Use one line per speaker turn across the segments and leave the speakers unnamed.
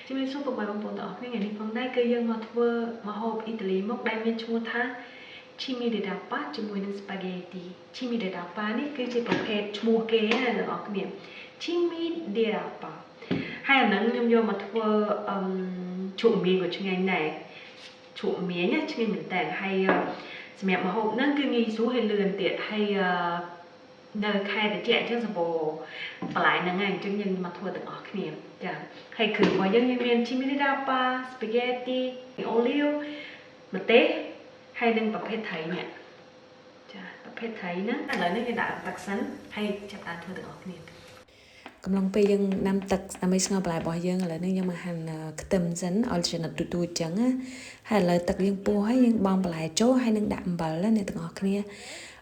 ជំរាបសួរពុកម៉ែបងប្អូនទាំងអស់គ្នាថ្ងៃនេះផងដែរគឺយើងមកធ្វើម្ហូបអ៊ីតាលីមកដែលមានឈ្មោះថា Cime di rapa ជាមួយនឹង spaghetti Cime di rapa នេះគឺជាប្រភេទឈ្មោះគេណាអ្នកនរគ្នា Cime di rapa ហើយអាហ្នឹងខ្ញុំយកមកធ្វើអឺជ្រក់មៀនក៏ឆ្ងាញ់ដែរជ្រក់មៀនណាឆ្ងាញ់មែនតើហើយសម្រាប់ម្ហូបហ្នឹងគឺងាយស្រួលហើយលឿនទៀតហើយនៅខែត្រជាក់អញ្ចឹងសម្បូរបន្លែហ្នឹងហើយអញ្ចឹងយើងមកធ្វើទាំងអស់គ្នាចាហើយគ្រឿងរបស់យើងយើងមាន Cime di rapa spaghetti olive ម្ទេសហើយនឹងប្រភេទត្រីនេះចាប្រភេទត្រីហ្នឹងឥឡូវនេះយើងដាក់ទឹកសិនហើយចាប់ដើមធ្វើទាំងអស់គ្នា
កំឡុងពេលយើងដាំទឹកដើម្បីស្ងោរបន្លែរបស់យើងឥឡូវនេះយើងមកហាន់ខ្ទឹមសិនឲ្យចំណិតទូចៗចឹងណាហើយឥឡូវទឹកយើងពុះហើយយើងបង់បន្លែចូលហើយនឹងដាក់អំបិលណាអ្នកទាំងអស់គ្នា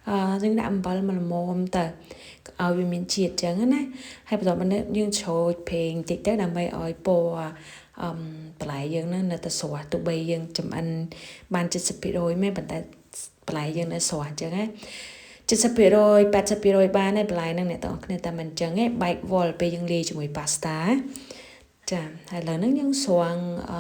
អឺយើងដាក់អំបិលមកល្មមទៅឲ្យវាមានជាតិចឹងណាហើយបន្ទាប់មកនេះយើងច្រូចប្រេងតិចទៅដើម្បីឲ្យពណ៌អឺបន្លែយើងហ្នឹងនៅតែស្រស់ទោះបីយើងចំអិនបាន70%មែនប៉ុន្តែបន្លែយើងនៅស្រស់អញ្ចឹងណា70% 80%បានហើយបន្លែហ្នឹងអ្នកទាំងអស់គ្នាតែមិនអញ្ចឹងទេបែកវល់ពេលយើងលាយជាមួយប៉ាស្តាចាហើយឥឡូវហ្នឹងយើងស្រង់អឺ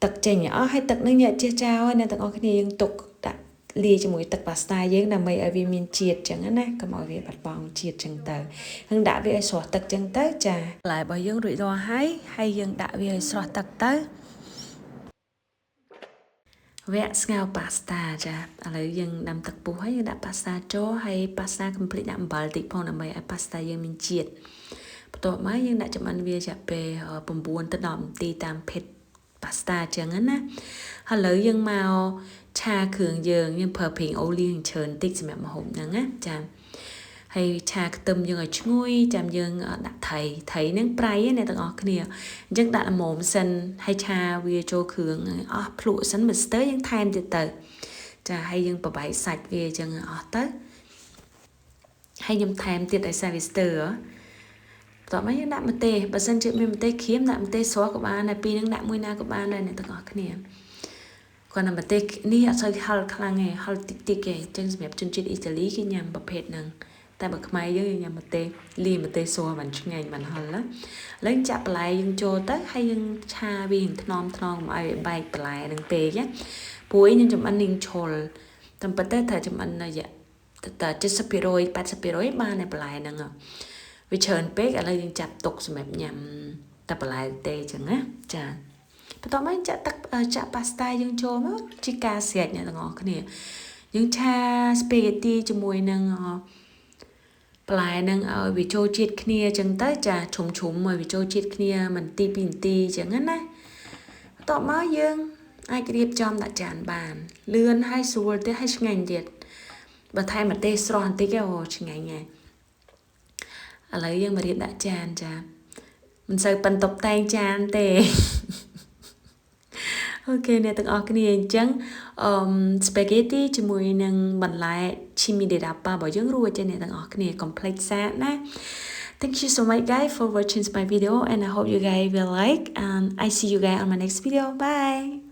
ទឹកចេញអស់ហើយទឹកហ្នឹងយកជះចោលហើយអ្នកទាំងអស់គ្នាយើងទុកដាក់លាយជាមួយទឹកប៉ាស្តាយើងដើម្បីឲ្យវាមានជាតិចឹងណាកុំឲ្យវាបាត់បង់ជាតិចឹងទៅនឹងដាក់វាឲ្យស្រស់ទឹកចឹងទៅចាបន្លែរបស់យើងរួចរាល់ហើយហើយយើងដាក់វាឲ្យស្រស់ទឹកទៅវគ្គស្ងោរប៉ាស្តាចាឥឡូវយើងដាំទឹកពុះហើយយើងដាក់ប៉ាស្តាចូលហើយប៉ាស្តាកុំភ្លេចដាក់អំបិលតិចផងដើម្បីឲ្យប៉ាស្តាយើងមានជាតិបន្ទាប់មកយើងដាក់ចម្អិនវារយៈពេល9ទៅ10នាទីតាមភេទប៉ាស្តាចឹងណាហើយឥឡូវយើងមកឆាគ្រឿងយើងយើងប្រើប្រេងអូលីវច្រើនតិចសម្រាប់ម្ហូបហ្នឹងណាចាហើយឆាខ្ទឹមយើងឲ្យឈ្ងុយចាំយើងដាក់ត្រីត្រីហ្នឹងប្រៃណាអ្នកទាំងអស់គ្នាអញ្ចឹងដាក់ល្មមសិនហើយឆាវាចូលគ្រឿងអស់ភ្លក់សិនមិនស្ទើរយើងថែមទៀតទៅចាហើយយើងបបែកសាច់វាអញ្ចឹងអស់ទៅហើយខ្ញុំថែមទៀតឲ្យសារវាស្ទើរបន្ទាប់មកយើងដាក់ម្ទេសបើសិនជាមានម្ទេសក្រៀមដាក់ម្ទេសស្រស់ក៏បានដែរពីរហ្នឹងដាក់មួយណាក៏បានដែរអ្នកទាំងអស់គ្នាគាត់តែម្ទេសនេះអត់សូវហឹរខ្លាំងទេហឹរតិចតិចទេអញ្ចឹងសម្រាប់ជនជាតិអ៊ីតាលីគេញ៉ាំប្រភេទហ្នឹងតែបើខ្មែរយើងញ៉ាំម្ទេសលាយម្ទេសស្រស់បានឆ្ងាញ់បានហឹរណាឥឡូវចាក់បន្លែយើងចូលទៅហើយយើងឆាវាថ្នមថ្នមកុំឲ្យវាបែកបន្លែហ្នឹងពេកណាព្រោះអីខ្ញុំចម្អិននឹងឈុលតាមពិតទៅត្រូវចម្អិនរយៈតែ70% 80%បានតែបន្លែហ្នឹងវាច្រើនពេកឥឡូវយើងចាប់ទុកសម្រាប់ញ៉ាំតែបន្លែទេអញ្ចឹងណាចាបន្ទាប់មកចាក់ទឹកចាក់ប៉ាស្តាយើងចូលមកជាការស្រេចអ្នកទាំងអស់គ្នាយើងឆា spaghetti ជាមួយនឹងបន្លែនឹងឲ្យវាចូលជាតិគ្នាអញ្ចឹងទៅចាជ្រុំជ្រុំឲ្យវាចូលជាតិគ្នាមិនទីពីរនាទីអញ្ចឹងណាបន្ទាប់មកយើងអាចរៀបចំដាក់ចានបានលឿនហើយស្រួលទៀតហើយឆ្ងាញ់ទៀតបើថែមម្ទេសស្រស់បន្តិចអូឆ្ងាញ់ហើយឥឡូវយើងមករៀបដាក់ចានចាមិនសូវប៉ិនតុបតែងចានទេ OK អ្នកទាំងអស់គ្នាអញ្ចឹងអឺ spaghetti ជាមួយនឹងបន្លែ Cime di rapa របស់យើងរួចហើយអ្នកទាំងអស់គ្នាកុំភ្លេចសាកណា Thank you so much, guys, for watching my video, and I hope you guys will like, and I see you guys on my next video. Bye.